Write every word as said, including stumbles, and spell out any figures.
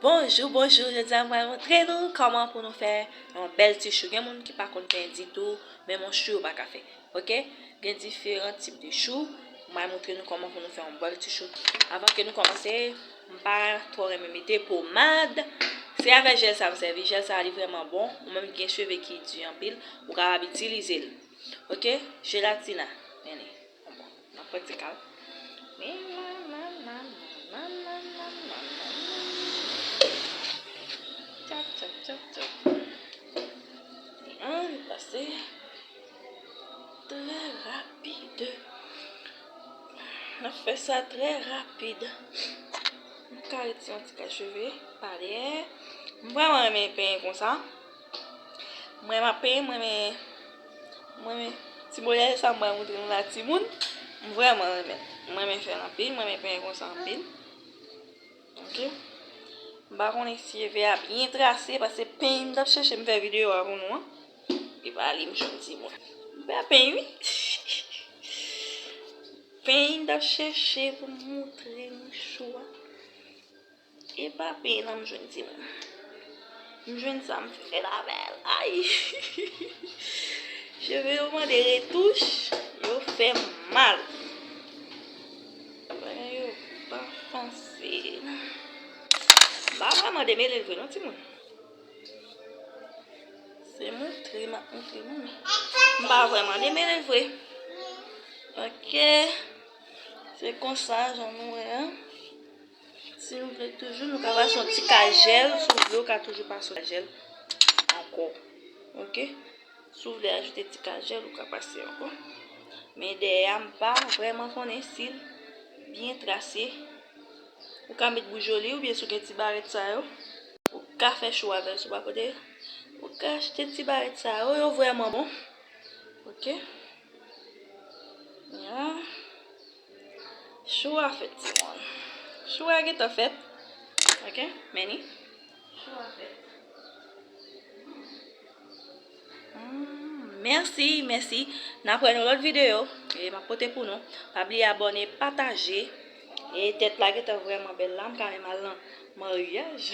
Bonjou, bonjou. Jodi a, mwen montre nou kòman pou nou fè yon bèl ti chou. Gen moun ki pa konn penyen ditou, menm yon chou yo pa ka fè. Oke? Gen diferan tip de chou. Mwen montre nou kòman pou nou fè yon bèl ti chou. Avan ke nou kòmanse, m pa twò renmen mete pomad. Se avèk jèl sa m sèvi. Jèl sa li vrèman bon. Ou menm ki gen cheve ki di anpil, ou kapab itilize l. Oke? Jelatina. Men li. Bon, nan pran ti kal. Tchap, tchap, tchap, tchap. An, li pase trè rapid. N ap fè sa trè rapid. M ka retire yon ti kal cheve pa dèyè. M vrèman renmen penyen konsa. Mwen, m ap penyen, mwen, mwen, mwen, ti modèl sa m pral montre nou la, timoun. M vrèman renmen. Mwen, mwen fè l anpil, mwen, mwen penyen konsa anpil. Oke? M pa konnen si cheve a byen trase, paske penyen m t ap chèche m fè videyo a pou nou an. E pa li m jwenn, timoun. M pa penyen, wi. Penyen m t ap chèche pou m montre nou chou a. E pa penyen nan m jwenn, timoun. M jwenn sa, m fè l avè l. Ay! Cheve yo mande retouch, yo fè m mal. Bagay yo pa fasil. M pa vrèman demele l vre non, timoun. Se montre m ap montre nou, men m pa vrèman demele l vre. Oke. Se konsa, jan nou wè an. Si nou vle toujou, nou ka pase yon ti kajèl. Si w vle, ou ka toujou pase yon kajèl ankò. Oke? Si w vle ajoute ti kajèl, ou ka pase ankò. Men dèyè a, m pa vrèman konnen si l byen trase. Ou ka met boujoli oubyen si w gen ti barèt sa yo. Ou ka fè chou avè l si w pa konnen. Ou ka achte ti barèt sa yo, yo vrèman bon. Oke? Ya. Chou a fèt, timoun. Chou a gentan fèt. Oke? Men li. Chou a fèt. Hmm, mèsi, mèsi. N ap wè nan lòt videyo. E m ap pote pou nou. Pa bliye abòne, pataje. E tèt la gentan vrèman bèl la. M ka menm al nan maryaj.